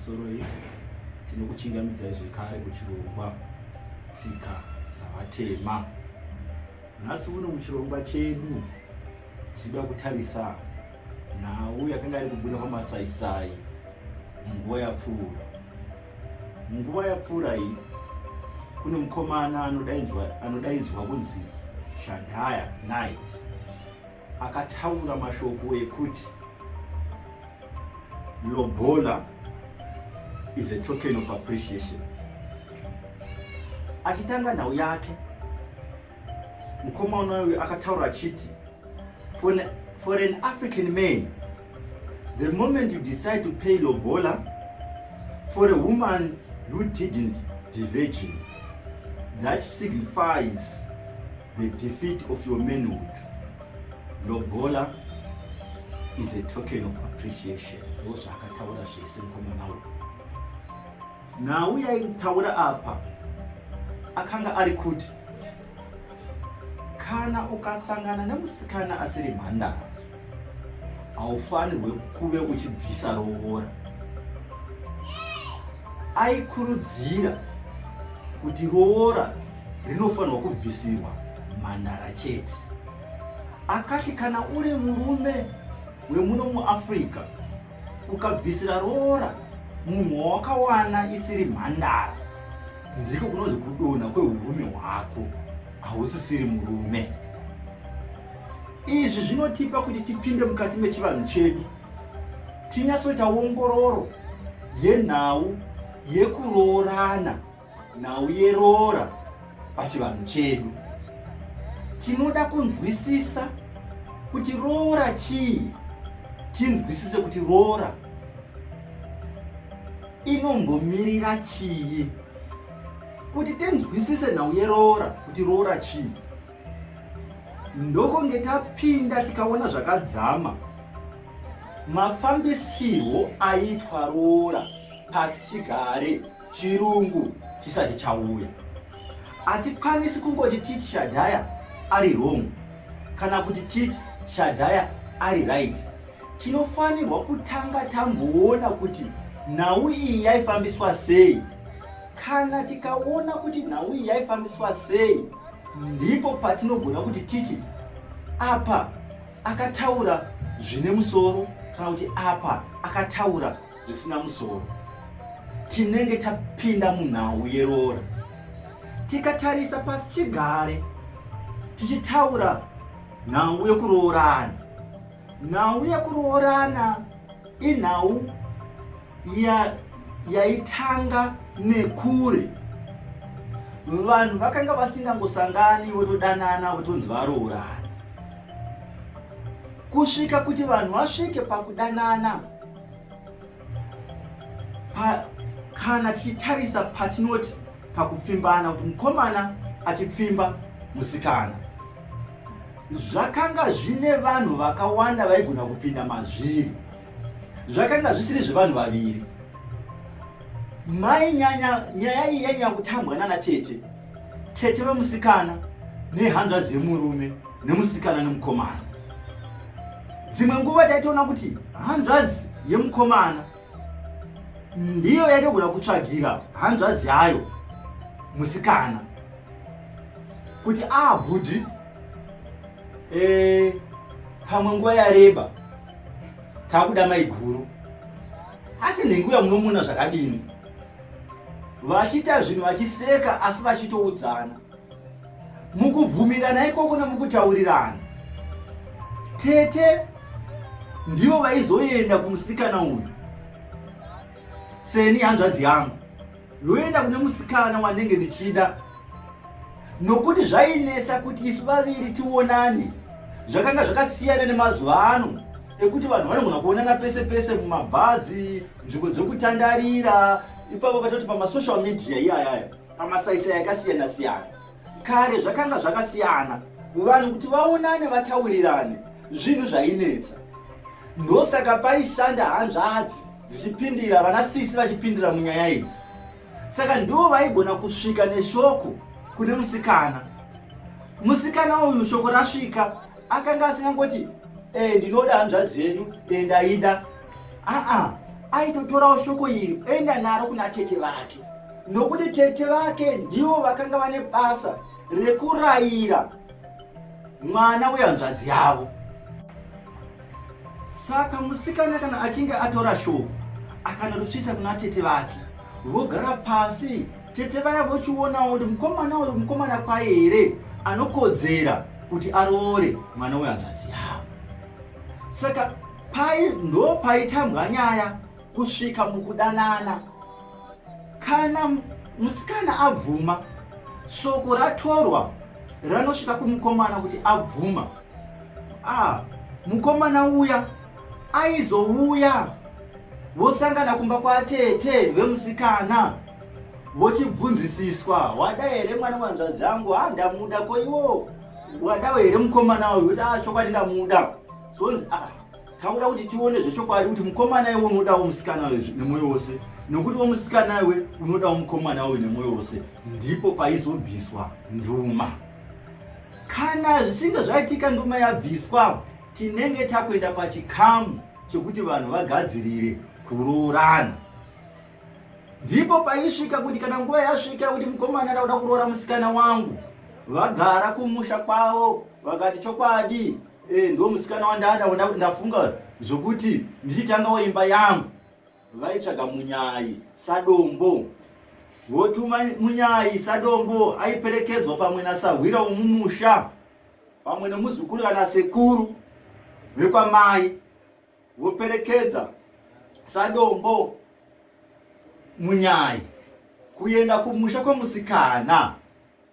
Pamusoroi, tinokuchingamidzai zvekare kuchirongwa Tsika dzaVatema. Nhasi uno muchirongwa chedu tinoda kutarisa nhau yakanga iri kubuda pamasaisai munguva yapfuura. Munguva yapfuura iyi kune mukomana anodaidzwa kunzi Shadaya Knight akataura mashoko ekuti lobola is a token of appreciation. Achitanga nhau yake mukomana uyu akataura achiti for an African man, the moment you decide to pay lobola for a woman who didn't divergin, that signifies the defeat of your manhood. Lobola is a token of appreciation. Ndozvaakataura zvese mukomana uyu. Nhau yaitaura apa akanga ari kuti kana ukasangana nemusikana asiri mhandara haufanirwe kuve uchibvisa roora. Aikurudzira kuti roora rinofanirwa kubvisirwa mhandara chete. Akati kana uri murume wemuno muAfrica ukabvisira roora munhu wawakawana isiri mhandara, ndiko kunonzi kudonha kweurume hwako, hausisiri murume. Izvi zvinotipa kuti tipinde mukati mechivanhu chedu tinyatsoita ongororo yenhau yekuroorana, nhau yeroora pachivanhu chedu. Tinoda kunzwisisa kuti roora chii, tinzwisise kuti roora inombomirira chii, kuti tinzwisise nhau yeroora kuti roora chii. Ndokunge tapinda tikaona zvakadzama mafambisirwo aitwa roora pasi chigare chirungu chisati chauya. Hatikwanisi kungoti titi Shadaya ari wrong kana kuti titi Shadaya ari right. Tinofanirwa kutanga tamboona kuti nhau iyi yaifambiswa sei. Kana tikaona kuti nhau iyi yaifambiswa sei, ndipo patinogona kuti titi apa akataura zvine musoro kana kuti apa akataura zvisina musoro. Tinenge tapinda munhau yeroora. Tikatarisa pasi chigare tichitaura nhau yekuroorana, nhau yekuroorana inhau yaitanga nekure. Vanhu vakanga vasingangosangani votodanana votonzi varoorana. Kusvika kuti vanhu vasvike pakudanana, kana tichitarisa patinoti pakupfimbana, kuti mukomana achipfimba musikana, zvakanga zvine vanhu vakawanda vaigona kupinda mazviri. Zvakanga zvisiri zvevanhu vaviri. Mainyanya nyaya iyi yainyanya kutambwa nana tete, tete vemusikana nehanzvadzi yemurume nemusikana nemukomana. Dzimwe nguva taitoona kuti hanzvadzi yemukomana ndiyo yaitogona kutsvagira hanzvadzi yayo musikana kuti abhudhi pamwe nguva yareba takuda maiguru, asi nhenguya munomuna zvakadini? Vachiita zvinhu vachiseka asi vachitoudzana mukubvumirana ikoko nemukutaurirana. Tete ndivo vaizoenda kumusikana uyu, seni hanzvadzi yangu yoenda kune musikana wandenge ndichida, nokuti zvainetsa kuti isu vaviri tionane. Zvakanga zvakasiyana nemazuva ano ekuti vanhu vanogona kuonana pese pese, mumabhazi, nzvimbo dzekutandarira, ipapo patoti pamasocial media iyayaya, pamasaisai akasiyana siyana. Kare zvakanga zvakasiyana, vanhu kuti vaonane vataurirane zvinhu zvainetsa. Ndosaka paishanda hanzvadzi dzichipindira, vana sisi vachipindira munyaya idzi. Saka ndivo vaigona kusvika neshoko kune musikana. Musikana uyu shoko rasvika akanga asingangoti ndinoda hanzvadzi yenyu, ndaida. Aa, Aitotorawo shoko iri oenda naro kuna tete vake, nokuti tete vake ndivo vakanga vane basa rekurayira mwana wehanzvadzi yavo. Saka musikana kana achinge atora shoko akanorisvisa kuna tete vake, vogara pasi, tete vaya vochionawo kuti mukomana uyu mukomana kwaye here anokodzera kuti aroore mwana wehanzvadzi yavo. Saka pai ndo paitambwa nyaya kusvika mukudanana. Kana musikana abvuma, soko ratorwa ranosvika kumukomana kuti abvuma. Ah, mukomana uya aizouya vosangana kumba kwatete vemusikana vochibvunzisiswa, wada here mwana wehanzvadzi yangu? Ha, ndamuda. Ko iwo wadawo here mukomana uyu? Kuti ah, chokwadi ndamuda. Zvonzi ah, takuda kuti tione zvechokwadi kuti mukomana iwe unodawo musikana uyu nemwoyo wose, nokuti womusikana iwe unodawo mukomana uyu nemwoyo wose. Ndipo paizobviswa nduma. Kana zvichinge zvaitika nduma yabviswa, tinenge takuenda pachikamu chekuti vanhu vagadzirire kuroorana. Ndipo paisvika kuti kana nguva yasvika kuti mukomana ndakuda kuroora musikana wangu, vagara kumusha kwavo vakati chokwadi ndo musikana wandada, ndafunga zvokuti ndichitangawo imba yangu. Vaitsvaga munyayi sadombo, votuma munyayi sadombo aiperekedzwa pamwe nasahwira womumusha pamwe nemuzukuru kana sekuru vekwamai, voperekedza sadombo munyayi kuenda kumusha kwemusikana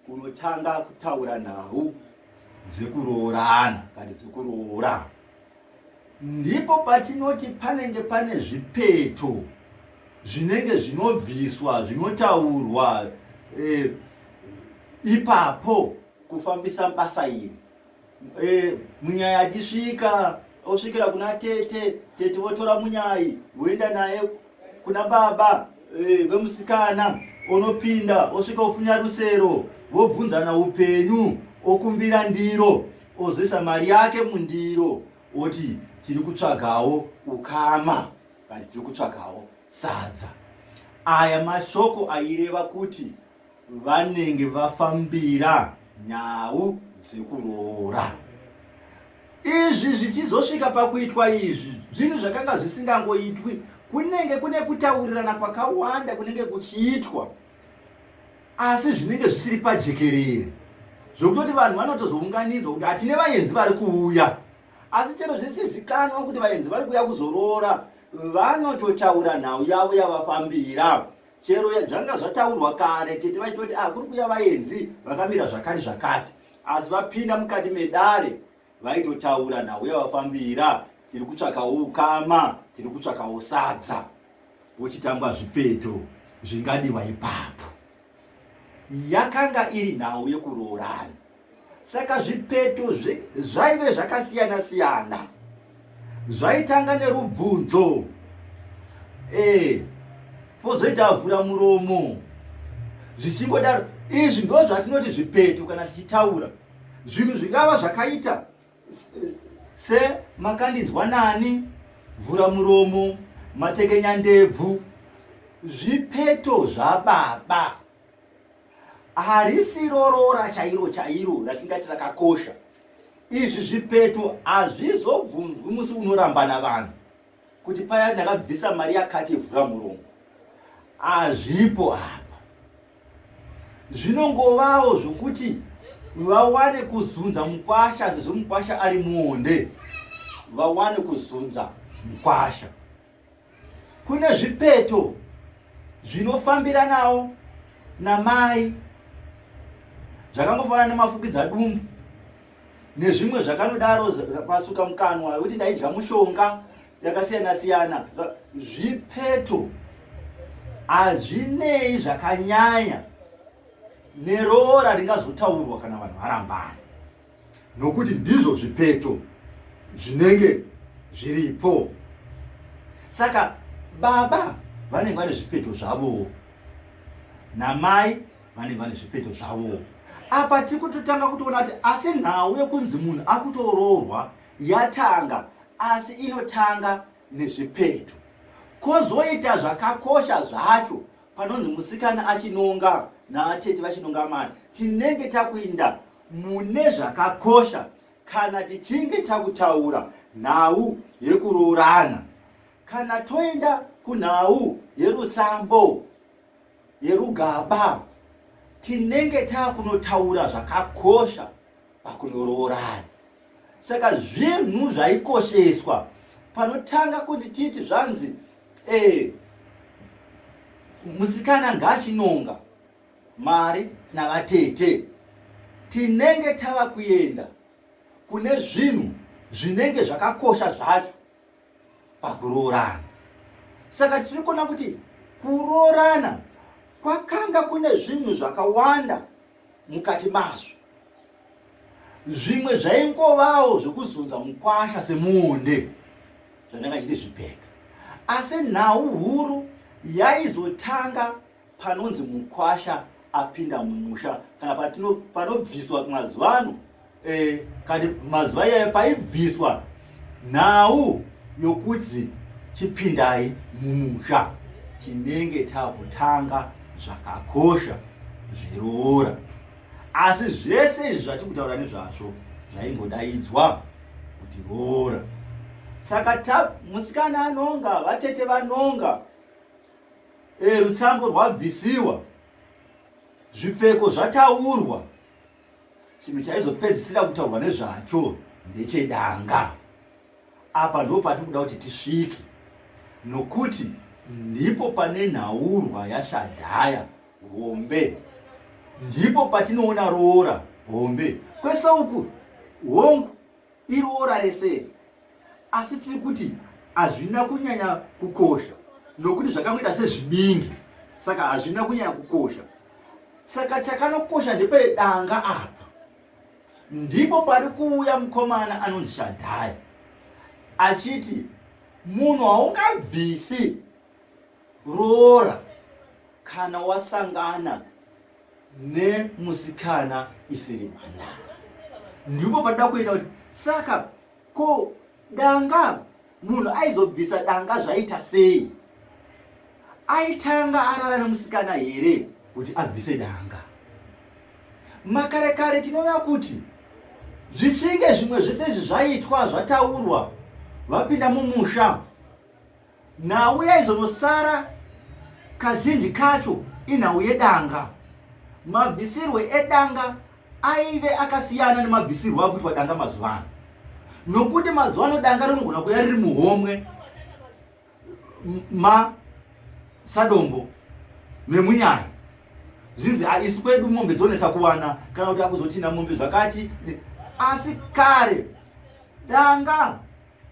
kunotanga kutaura nhau dzekuroorana kana dzekuroora. Ndipo patinoti panenge pane zvipeto zvinenge zvinobviswa, zvinotaurwa ipapo kufambisa basa iri. Munyayi achisvika osvikira kuna tete, tete votora munyayi voenda naye kuna baba vemusikana, onopinda osvika ofunya rusero, vobvunzana upenyu, okumbira ndiro, ozoisa mari yake mundiro, oti tiri kutsvagawo ukama kana tiri kutsvagawo sadza. Aya mashoko aireva kuti vanenge vafambira nhau dzekuroora. Izvi zvichizosvika pakuitwa izvi, zvinhu zvakanga zvisingangoitwi, kunenge kune kutaurirana kwakawanda kunenge kuchiitwa, asi zvinenge zvisiri pajekerere, zvokutoti vanhu vanotozounganidzwa kuti hatine vaenzi vari kuuya. Asi chero zvichizikanwa kuti vaenzi vari kuuya kuzoroora, vanototaura nhau yavo yavafambira. Chero zvanga zvataurwa kare, tete vachitoti ah, kuri kuuya vaenzi vakamira zvakati zvakati, asi vapinda mukati medare vaitotaura nhau yavafambira, tiri kutsvakawo ukama, tiri kutsvakawo sadza, vochitangwa zvipeto zvingadiwa ipapo. Yakanga iri nhau yekuroorana, saka zvipeto zvaive zvakasiyana siyana. Zvaitanga nerubvunzo, pozoita vhura muromo, zvichingodaro. Izvi ndo zvatinoti zvipeto kana tichitaura zvinhu zvingava zvakaita semakandinzwa nani, vhura muromo, matekenyandebvu, zvipeto zvababa. Harisi roroora chairo chairo ratingati rakakosha. Izvi zvipeto hazvizobvunzwi musi unorambana vanhu kuti paya ndakabvisa mari yakati, vhura muromo. Hazvipo apa. Zvinongovawo zvokuti vawane kuzunza mukwasha, sezvo mukwasha ari muonde, vawane kuzunza mukwasha. Kune zvipeto zvinofambiranawo namai zvakangofanana nemafukidza dumbu nezvimwe zvakanodaro, pasuka mukanwa yekuti ndaidya mushonga yakasiyana siyana. Zvipeto hazvinei zvakanyanya neroora ringazotaurwa kana vanhu varambana, nokuti ndizvo zvipeto zvinenge zviripo. Saka baba vanenge vane zvipeto zvavowo, namai vanenge vane zvipeto zvavowo. Apa tiri kutotanga kutoona kuti asi nhau yekunzi munhu akutoroorwa yatanga, asi inotanga nezvipeto. Kozoita zvakakosha zvacho panonzi musikana achinonga naatete vachinonga mari, tinenge takuinda mune zvakakosha kana tichinge takutaura nhau yekuroorana. Kana toenda kunhau yerutsambo yerugaba, tinenge takunotaura zvakakosha pakunoroorana. Saka zvinhu zvaikosheswa panotanga kuti titi zvanzi eh, musikana ngaachinonga mari navatete, tinenge tava kuenda kune zvinhu zvinenge zvakakosha zvacho pakuroorana. Saka tiri kuona kuti kuroorana kwakanga kune zvinhu zvakawanda mukati mazvo. Zvimwe zvaingovawo zvekuzunza mukwasha semuonde zvandanga chiti zvipfeka, asi nhau huru yaizotanga panonzi mukwasha apinda mumusha kana patino panobviswa mazuva ano eh, kana mazuva iyayo paibviswa nhau yokuti chipindai mumusha tinenge takutanga zvakakosha zveroora. Asi zvese izvi zvatiri kutaura nezvazvo zvaingodaidzwa kuti roora. Saka ta musikana anonga vatete vanonga e, rutsambo rwabvisiwa, zvipfeko zvataurwa, chinhu chaizopedzisira kutaurwa nezvacho ndechedanga. Apa ndo patiri kuda kuti tisvike, nokuti ndipo pane nhaurwa yaShadhaya hombe, ndipo patinoona roora hombe. Kwese uku hongu iroora rese, asi tiri kuti hazvina kunyanya kukosha nokuti zvakangoita sezvibingi, saka hazvina kunyanya kukosha. Saka chakanokosha ndepedanga apa. Ndipo pari kuuya mukomana anonzi Shadhaya achiti munhu haungabvisi roora kana wasangana nemusikana isiri mhandara. Ndipo pada kuenda kuti saka ko danga munhu aizobvisa danga zvaita sei? Aitanga arara nemusikana here kuti abvise danga? Makare kare tinoona kuti zvichinge zvimwe zvese izvi zvaitwa zvataurwa vapinda mumusha, nhau yaizonosara kazhinji kacho inhau yedanga. Mabvisirwe edanga aive akasiyana nemabvisirwo akuitwa danga mazuva ano, nokuti mazuva ano danga rinogona kuya riri muhomwe ma sadombo nemunyaya, zvinzi isu kwedu mombe dzonetsa kuwana, kana kuti akuzotinha mombe zvakati. Asi kare danga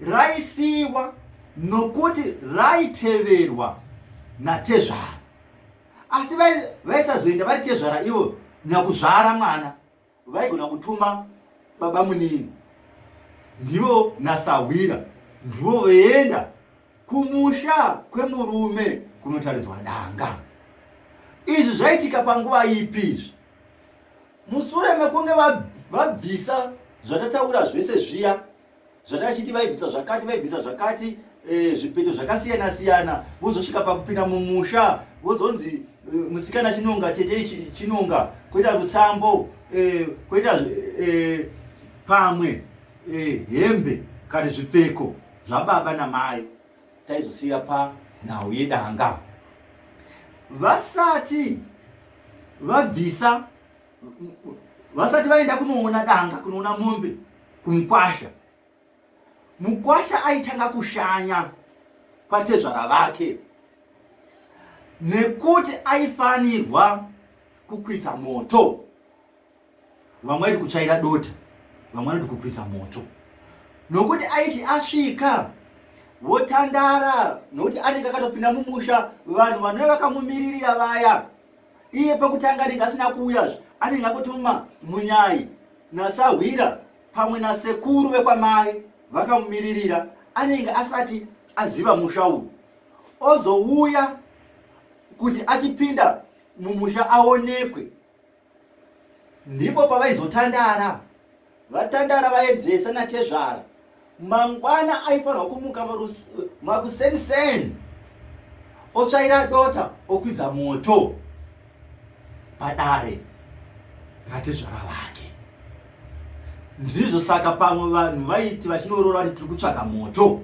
raisiwa nokuti raiteverwa natezvara, asi vaisazoenda vari tezvara ivo nyakuzvara mwana, vaigona kutuma baba munini ndivo nasahwira, ndivo voenda kumusha kwemurume kunotaridzwa danga. Izvi zvaitika panguva ipi izvi? Musure mekunge vabvisa zvatataura zvese zviya zvatachiti vaibvisa zvakati, vaibvisa zvakati, zvipeto zvakasiyana siyana, vozosvika pakupinda mumusha, vozonzi musikana chinonga, tete chinonga, koita rutsambo, koita pamwe hembe kana zvipfeko zvababa namai. Taizosiya panhau yedanga vasati vabvisa, vasati vaenda kunoona danga, kunoona mombe kumukwasha. Mukwasha aitanga kushanya kwatezvara vake nekuti aifanirwa kukwidza moto. Vamwe vaiti kutsvaira dota, vamwe vanoti kukwidza moto, nokuti aiti asvika votandara, nokuti anenge akatopinda mumusha, vanhu vanouya vakamumiririra vaya. Iye pekutanga anenge asina kuuyazve, anenge akotuma munyai nasahwira pamwe nasekuru vekwamai vakamumiririra, anenge asati aziva musha uyu, ozouya kuti achipinda mumusha aonekwe. Ndipo pavaizotandara, vatandara vaedzesa natezvara. Mangwana aifanirwa kumuka makuseniseni. Otsvaira dota okwidza moto padare ratezvara vake. Ndizvo saka pamwe vanhu vaiti vachinoroora vati tiri kutsvaga moto.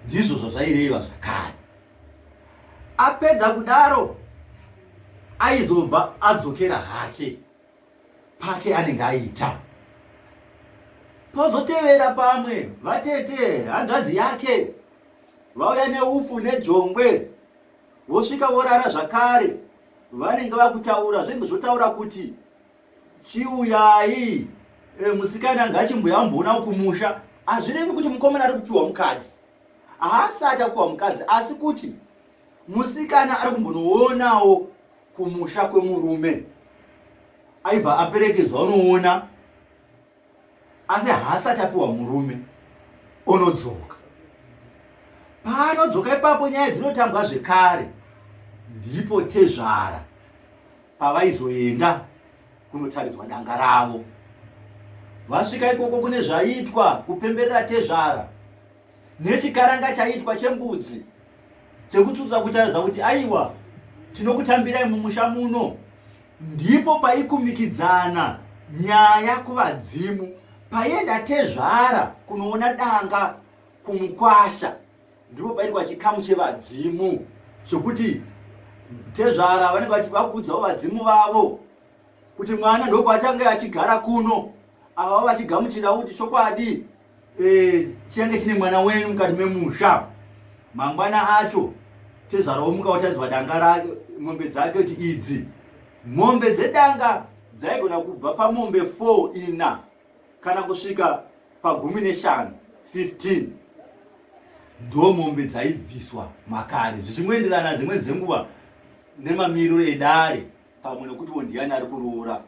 Ndizvo zvazvaireva zvakare. Apedza kudaro aizobva adzokera hake pake anenge aita. Pozotevera pamwe vatete hanzvadzi yake vauya neufu nejongwe vosvika vorara zvakare vanenge vakutaura zvinenge zvotaura kuti chiuyai e, musikana ngachimbuya amboona kumusha hazvirevi kuti mukomana ari kupiwa mukadzi haasati akupiwa mukadzi asi kuti musikana ari kumbonoonawo kumusha kwemurume aibva aperekedzwa unoona asi haasati apiwa murume onodzoka paanodzoka ipapo nyaya dzinotambwa zvekare ndipo tezvara pavaizoenda kunotaridzwa danga ravo vasvika ikoko kune zvaitwa kupemberera tezvara nechikaranga chaitwa chembudzi chekutsutsa kutaridza kuti aiwa tinokutambirai mumusha muno ndipo paikumikidzana nyaya kuvadzimu paienda tezvara kunoona danga kumukwasha ndipo paitwa chikamu chevadzimu chokuti tezvara vanenge vakuudzawo vadzimu vavo kuti mwana ndokwachange achigara kuno ava vachigamuchira kuti chokwadi eh, chinenge chine mwana wenyu mukati memusha mangwana acho tezvara womuka wotaridzwa danga rake mombe dzake kuti idzi mombe dzedanga dzaigona kubva pamombe 4 ina kana kusvika pagumi neshanu 15 ndo mombe dzaibviswa makare zvichingoenderana dzimwe dzenguva nemamiriro edare pamwe nekutiwo ndiyani ari kuroora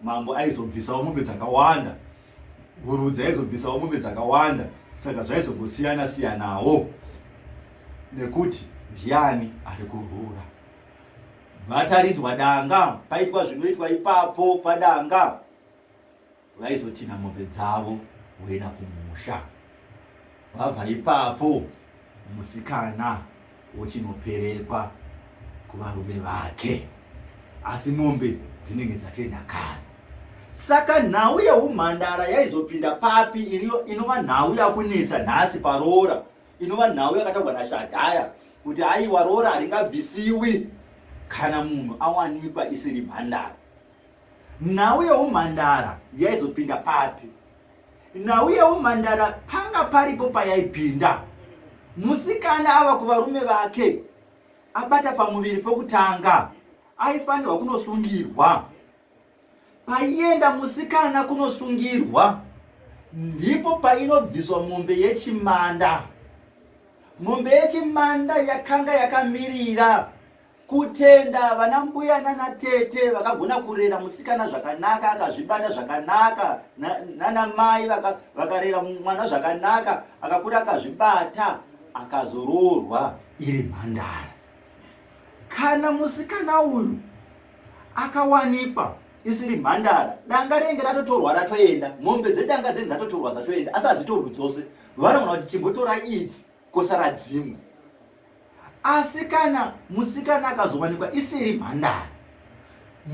mambo aizobvisawo mombe dzakawanda hurudzi aizobvisawo mombe dzakawanda saka zvaizongosiyana siyanawo nekuti ndiani ari kuroora vataridzwa danga paitwa zvinoitwa ipapo padanga vaizotinha mombe dzavo voenda kumusha vabva ipapo musikana wochinoperekwa kuvarume vake asi mombe dzinenge dzatoenda kare saka nhau yeumhandara yaizopinda papi iriyo inova nhau yakunetsa nhasi paroora inova nhau yakataurwa nashadhaya kuti aiwa roora haringabvisiwi kana munhu awanikwa isiri mhandara Nhau yeumhandara yaizopinda papi? Nhau yeumhandara panga paripo payaipinda. Musikana ava kuvarume vake abata pamuviri pokutanga aifanirwa kunosungirwa. Paienda musikana kunosungirwa ndipo painobviswa mombe yechimanda. Mombe yechimanda yakanga yakamirira Kutenda vana mbuya nana tete vakagona kurera musikana zvakanaka akazvibata zvakanaka nana mai vakarera mwana zvakanaka akakura akazvibata akazoroorwa iri mhandara. Kana musikana uyu akawanikwa isiri mhandara danga renge ratotorwa ratoenda mombe dzedanga dzenzi dzatotorwa dzatoenda asi hadzitorwi dzose vanogona kuti chimbotora idzi kosara dzimwe Asi kana musikana akazowanikwa isiri mhandara,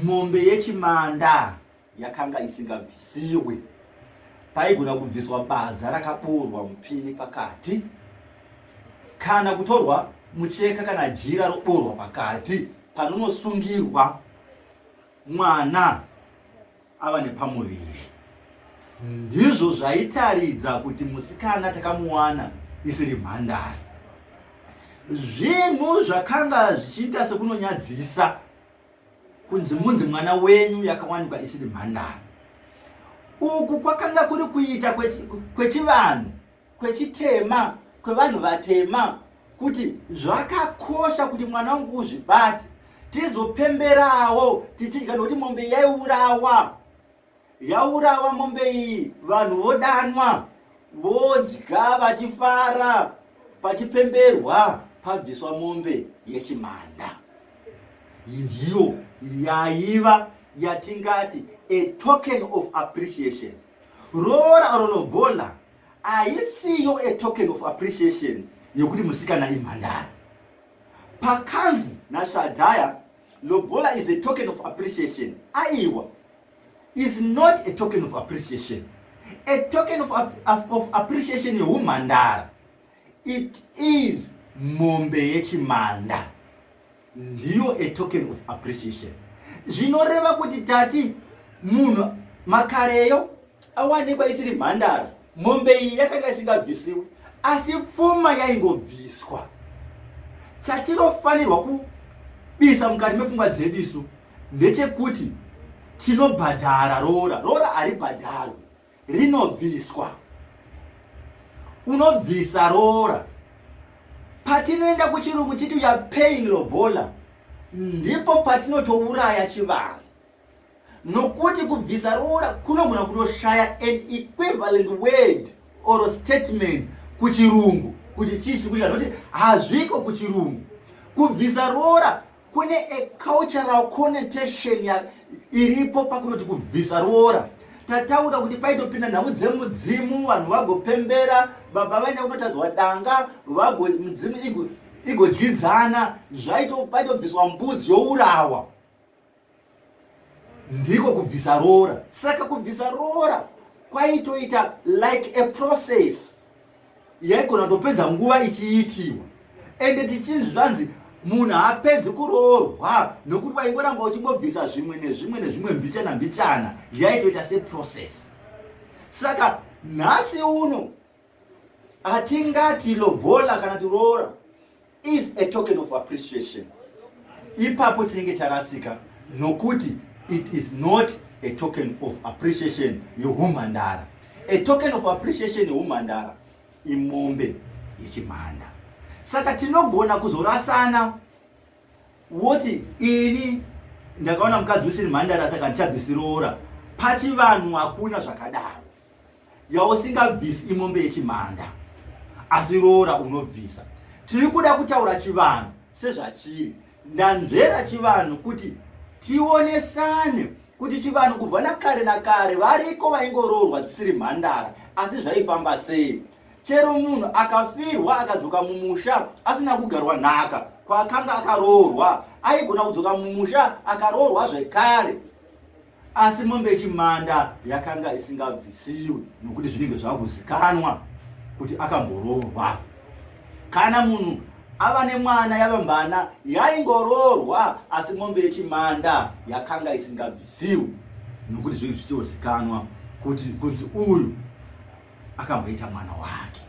mombe yechimanda yakanga isingabvisiwi. Paigona kubviswa badza rakaboorwa mupini pakati kana kutorwa mucheka kana jira roboorwa pakati panonosungirwa mwana ava nepamuviri. Ndizvo zvaitaridza kuti musikana takamuwana isiri mhandara. Zvinhu zvakanga zvichiita sekunonyadzisa kunzi munzi mwana wenyu yakawanikwa isiri mhandara. Uku kwakanga kuri kuita kwechivanhu kwechitema kwevanhu vatema kuti zvakakosha kuti mwana wangu uzvibate tizopemberawo tichidya nokuti mombe yaiurawa yaurawa mombe iyi vanhu vodanwa vodya vachifara pachipemberwa pabviswa mombe yechimanda ndiyo yaiva yatingati a token of appreciation roora or lobola haisiyo a token of appreciation yekuti musikana imhandara. Pakanzi naShadhaya, lobola is a token of appreciation. Aiwa, is not a token of appreciation. A token of appreciation yehumhandara, it is mombe yechimanda, ndiyo a token of appreciation. Zvinoreva kuti tati munhu makareyo awanikwa isiri mhandara, mombe iyi yakanga isingabvisiwi, asi pfuma yaingobviswa. Chatinofanirwa kubisa mukati mepfungwa dzedu isu ndechekuti tinobhadhara roora. Roora haribhadharwi, rinobviswa. Unobvisa roora. Patinoenda kuchirungu chiti we are paying lobola, ndipo patinotouraya chivanhu, nokuti kubvisa roora kunogona kutoshaya an equivalent word or statement kuchirungu kuti chii chiri kuita, nokuti hazviko kuchirungu. Kubvisa roora kune a cultural connotation iripo. Pakunoti kubvisa roora, tataura kuti paitopinda nhau dzemudzimu, vanhu vagopembera, baba vaenda kunotadzwa danga, vago mudzimu igodyidzana, paitobviswa mbudzi yourawa. Ndiko kubvisa roora. Saka kubvisa roora kwaitoita like a process yaigona kutopedza nguva ichiitiwa. Ende tichinzi zvanzi munhu haapedzi kuroorwa nokuti waingoramba uchingobvisa zvimwe nezvimwe nezvimwe, mbichana mbichana, yaitoita seprocess. Saka nhasi uno hatingati lobola kana tiroora is a token of appreciation. Ipapo tinenge tarasika, nokuti it is not a token of appreciation yehumhandara. A token of appreciation yehumhandara imombe yechimanda. Saka tinogona kuzorasana, woti ini ndakaona mukadzi usiri mhandara, saka ndichabvisi roora. Pachivanhu hakuna zvakadaro. Yausingabvisi imombe yechimanda, asi roora unobvisa. Tiri kuda kutaura chivanhu sezvachiri. Ndanzvera chivanhu kuti tionesane kuti chivanhu kubva nakare nakare variko vaingoroorwa dzisiri mhandara, asi zvaifamba sei? Chero munhu akafirwa akadzoka mumusha asina kugarwa nhaka kwaakanga akaroorwa, aigona kudzoka mumusha akaroorwa zvekare, asi mombe yechimanda yakanga isingabvisiwi, nokuti zvinenge zvakuzikanwa kuti akamboroorwa. Kana munhu ava nemwana, yava mbana, yaingoroorwa, asi mombe yechimanda yakanga isingabvisiwi, nokuti zvinenge zvichiozikanwa kuti kunzi uyu akamboita mwana wake.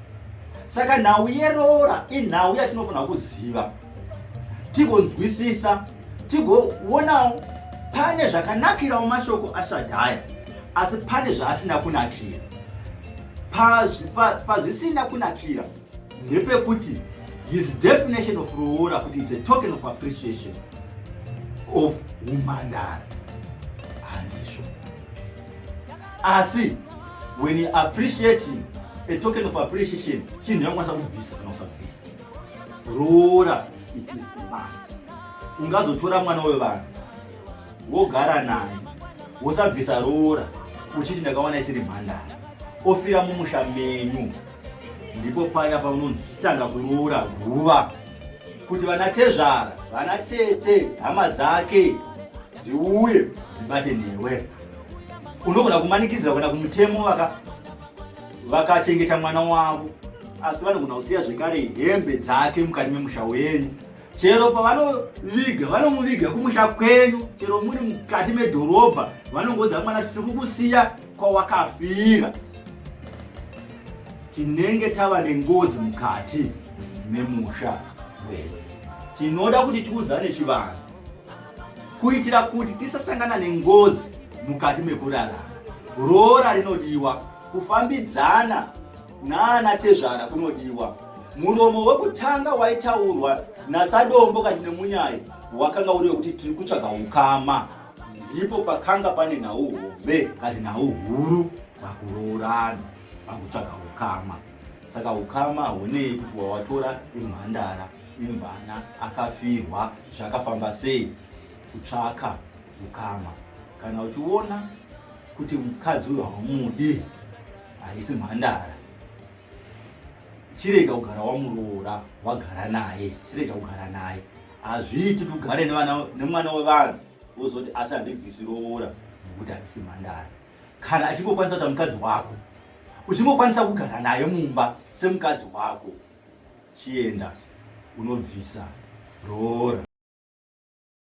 Saka nhau yeroora inhau yatinofanira kuziva, tigonzwisisa, tigoonawo pane zvakanakirawo mashoko aShadhaya, asi pane zvaasina kunakira. Pazvisina kunakira ndepekuti his definition of roora kuti is a token of appreciation of umhandara handizvo. Asi when you appreciating, a token of appreciation chinhu yakukwanisa kubvisa kana usabvisa. Roora, it is a must. Ungazotora mwana wevanhu wogara naye, wosabvisa roora, uchiti ndakawana isiri mhandara, ofira mumusha menyu. Ndipo paya paunonzi chitanga kuroora guva, kuti vana tezvara, vana tete, hama dzake dziuye dzibate newe. Unogona kumanikidzira kuenda kumutemo, vakachengeta mwana wavo, asi vanogona kusiya zvekare hembe dzake mukati memusha wenyu. Chero pavanoviga, vanomuviga kumusha kwenyu. Chero muri mukati medhorobha, vanongodza mwana kuti tiri kukusiya kwawakafira. Tinenge tava nengozi mukati memusha wedu. Tinoda kuti tiuzane chivanhu kuitira kuti tisasangana nengozi mukati mekurarama. Roora rinodiwa, kufambidzana naana tezvara kunodiwa. Muromo wekutanga waitaurwa naSadombo kati nemunyai wakanga uri wekuti tiri kutsvaga ukama. Ndipo pakanga pane nhau hombe kati nhau huru pakuroorana, pakutsvaga ukama. Saka ukama hunei kuti wawatora imhandara, imvana, akafirwa, zvakafamba sei? Kutsvaka ukama. Kana uchiona kuti mukadzi uyu haumudi, haisi mhandara, chirega kugara wamuroora, wagara naye, chirega kugara naye. Hazviiti kuti ugare nemwana wevanhu wozoti asi handibvisi roora nokuti handisi mhandara. Kana achingokwanisa kuita mukadzi wako, uchingokwanisa kugara naye mumba semukadzi wako, chienda unobvisa roora.